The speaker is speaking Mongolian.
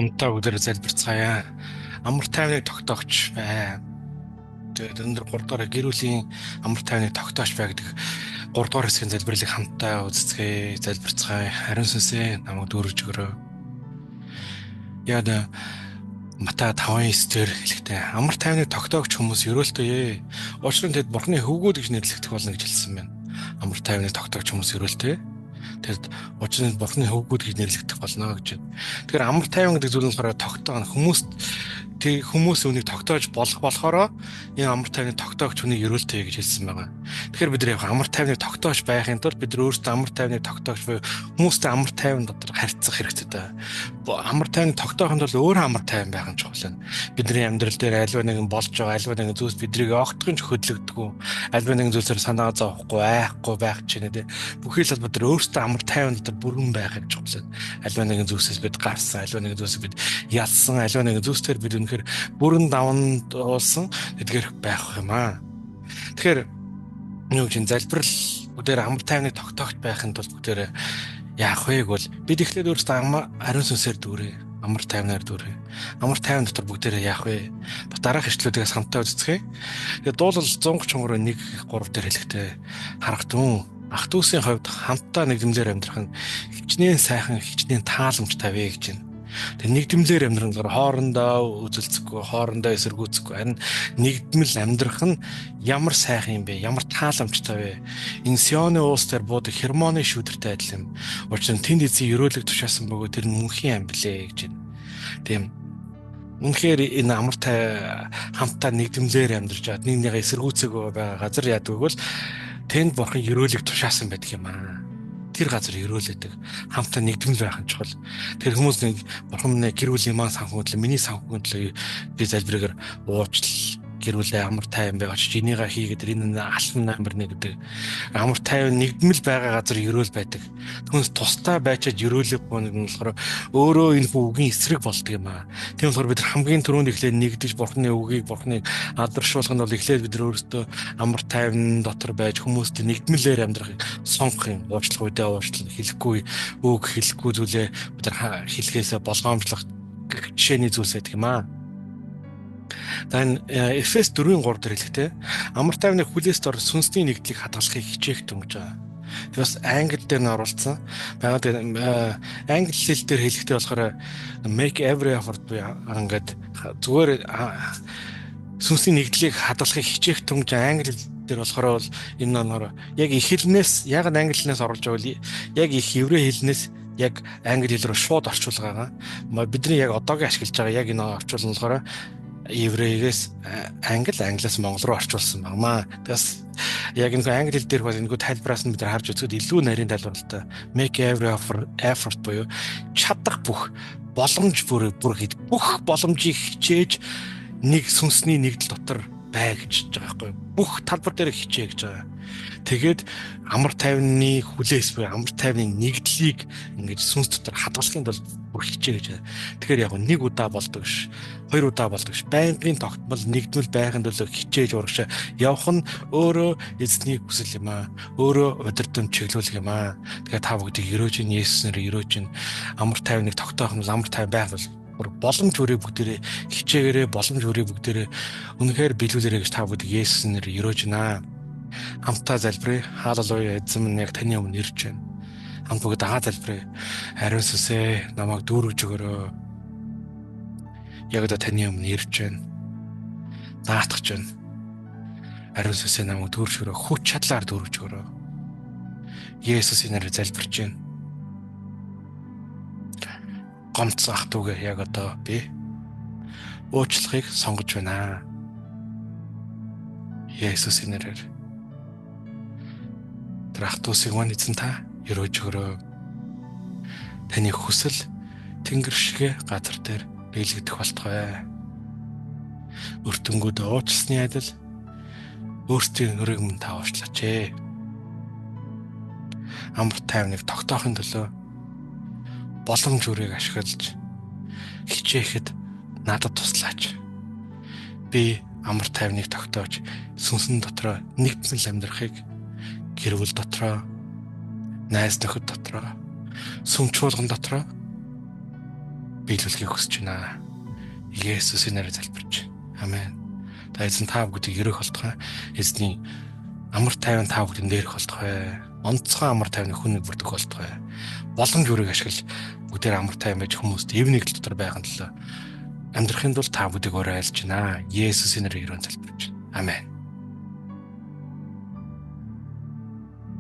Хамтдаа бүгдээр залбирцгаая. Амар тайвныг тогтоогч бай. Тэгээд өндөр 3 дугаар гэр бүлийн амар тайвныг тогтоогч бай гэдэг 3 дугаар хэсгийн залбирлыг хамтдаа үздэцгээе, залбирцгаая. Ариун сүнсээ намайг дүүргэж өгөөрэй. Яг Матай 5:9 дээр хэлэхдээ амар тайвныг тогтоогч хүмүүс ерөөлтөө. Учир нь тэд Бурхны хөвгүүд гэж нэрлэгдэх болно гэж хэлсэн байна. Амар тайвныг тогтоогч хүмүүс ерөөлтөө. Тэгэд учир нь Бурхны хөвгүүд гэж нэрлэгдэх болно гэж. Тэгэхээр амар тайван гэдэг зүйл нь болохоор тогтоох хүмүүст тэг хүмүүс үнийг тогтоож болох болохоро энэ амар тайвныг тогтоогч хүнийг ерөөлтэй гэж хэлсэн байгаа. Тэгэхээр бид нар яг амар тайвныг тогтоож байхын тулд бид нар өөрсдөө амар тайвныг тогтоогч буюу хүмүүстэй амар тайван дотор харьцах хэрэгтэй. Амар тайвныг тогтоохын тулд өөрөө амар тайван байх нь чухал байна. Бидний амьдрал дээр альва нэгэн болж байгаа альва нэгэн зүйлс биднийг огтхон ч хөдлөгдөггүй. Альва нэгэн зүйлсээр санаа зовхгүй, айхгүй байх ч нэ. Бүхий л талбар дээр өөрсдөө амар тайван дотор бүрэн байх нь чухал байна. Альва нэгэн зүйлсээс бид гарсан, альва нэгэн зүйлсээ бид ялсан, альва нэгэн зүйлсээр бид үнэхээр бүрэн даван уулсан эдгээрх байх юм аа. Тэгэхээр юу гэж залбирал бүгдээр амар тайвныг тогтоогч байхын тулд бүгдээр яах вэ гэвэл бид эхлээд өөрсдөө ариун сүнсээр дүүрээ. Амар тайвнаар дүүрээ. Амар тайван дотор бүгдээрээ яах вэ? Дараах ишлүүдээс хамтдаа үздэцгээе. Тэгээд дуулал 133 1 3 дээр хэлэхдээ харагтун ах дүүсийн хувьд хамтдаа нэгдэмлээр амьдрах нь хичнээн сайхан хичнээн тааламжтай вэ гэж байна. Тэр нэгдэмлэр амьдрах нь хоорондоо үзэлцэхгүй, хоорондоо эсэргүүцэхгүй. Харин нэгдмэл амьдрах нь ямар сайхан юм бэ? Ямар тааламжтай вэ? Энэ Сионы уус дээр буудаг Хермоны шүүдэртэй адил юм. Учир нь тэнд эзэн ерөөлөг тушаасан бөгөөд тэр нь мөнхийн ам билээ гэж байна. Тийм. Үнэхээр энэ амар тай хамтдаа нэгдэмлэр амьдарч чад нэг нэгэ эсэргүүцээгүй байгаа газар яадаг бол тэнд бурхан ерөөлөг тушаасан байдаг юм аа. Тэр газар ерөөлөдөг. Хамтаа нэгдмэл байх нь чухал. Тэр хүмүүс нэг бурхан минь гэр бүлийн маань санхүүн төлөө, миний санхүүгийн төлөө би залбиргаар уучлал гэр бүлээ амар тайван байх очиж энийгээ хийгээд энэ алсан номер 1 гэдэг амар тайван нэгдмэл байгаа газар ерөөл байдаг. Түүнээс тусдаа байчаад ерөөлөхгүй нэг нь болохоор өөрөө энэ хүү үгийн эсрэг болдог юм аа. Тийм болохоор бид хамгийн түрүүнд эхлээд нэгдэж бурхны үгийг бурхныг алдаршуулах нь бол эхлээд бид өөрсдөө амар тайван дотор байж хүмүүстэй нэгдмэлээр амьдрахыг сонгох юм. Уучлах үедээ уучлах, хэлэхгүй үг хэлэхгүй зүйлээ бид нар хэлхээсээ болгоомжлох гэх жишээний зүйлс байдаг юм аа. За энэ Эфес 4-ийн 3 дээр хэлэхдээ амар тайвны хүлээс дор сүнсний нэгдлийг хадгалахыг хичээх дүн гэж байгаа. Тэр бас англи дээр нь оруулсан. Байгаад англи хэл дээр хэлэхдээ болохоор make every effort буюу ингээд зүгээр сүнсний нэгдлийг хадгалахыг хичээх дүн гэж англи дээр болохоор бол энэ нөр яг их хэлнээс яг англи хэлнээс оруулж байгаа бол яг их еврей хэлнээс яг англи хэл рүү шууд орчуулгаа. Бидний яг одоогийн ашиглаж байгаа яг энэ орчуулга нь болохоор еврейгээс англи, англиас монгол руу орчуулсан багмаа. Тэгээс яг энэ англи хэл дээр бол энэ тайлбараас нь бид харж үзэхэд илүү нарийн тайлбарлалтай. Make every effort буюу чадах бүх боломж бүр бүр хэд бүх боломжийг хичээж нэг сүнсний нэгдэл дотор бай гэж байгаа байхгүй юу? Бүх талбар дээр хичээ гэж байгаа. Тэгээд амар тайвны хүлээс буюу амар тайвны нэгдлийг ингэж сүнс дотор хадгалахын тулд бүр хичээ гэж. Тэгэхээр яг нэг удаа болдог ш, хоёр удаа болдог ш. Байнгын тогтмол нэгдмэл байхын төлөө хичээж урагшаа явах нь өөрөө эзний хүсэл юм аа. Өөрөө удирдам чиглүүлэх юм аа. Тэгэхээр та бүгдийг ерөөж нь Есүс нэрээр ерөөж нь амар тайвныг тогтоох нь амар тайван байх бол боломж бүрийг бүгдээрээ хичээгээрээ боломж бүрийг бүгдээрээ үнэхээр биелүүлээрэй гэж та бүгдийг Есүс нэрээр ерөөж байна. Хамтдаа залбирая. Хаалелуя, эзэн минь яг таны өмнө ирж байна. Хамт бүгд дагаа залбирая. Ариун сүнсээ намайг дүүргэж өгөөрэй. Яг одоо таны өмнө ирж байна. Даатгаж байна. Ариун сүнсээ намайг дүүргэж өгөөрэй. Хүч чадлаар дүүргэж өгөөрэй. Есүсийн нэрээр залбирч байна. Гомдсон ах дүүгээ яг одоо би уучлахыг сонгож байна. Есүсийн нэрээр. Тэр ах дүүсийг маань эзэн та ерөөж өгөөрэй. Таны хүсэл тэнгэр шигэ газар дээр биелэгдэх болтугай. Өртөнгүүд уучлсны адил өөрсдийн өрөөг мөн та уучлаач ээ. Амар тайвныг тогтоохын төлөө боломж үрийг ашиглаж хичээхэд надад туслаач. Би амар тайвныг тогтоож сүнсэн дотроо нэгдмэл амьдрахыг гэр бүл дотроо, найз нөхөд дотроо, сүм чуулган дотроо биелүүлэхийг хүсэж байна. Есүсийн нэрээр залбирч. Амен. Та эзэн та бүгдийг ерөөх болтугай. Эзний амар тайван та бүгдийн дээрх болтугай. Онцгой амар тайвны хүн нэг бүрдэх болтугай. Боломж бүрийг ашиглаж бүгдээр амар тайван байж хүмүүст эв нэгдэл дотор байхын төлөө амьдрахын тулд та бүгдийг уриалж байна. Есүсийн нэрээр ерөөн залбирч. Амен.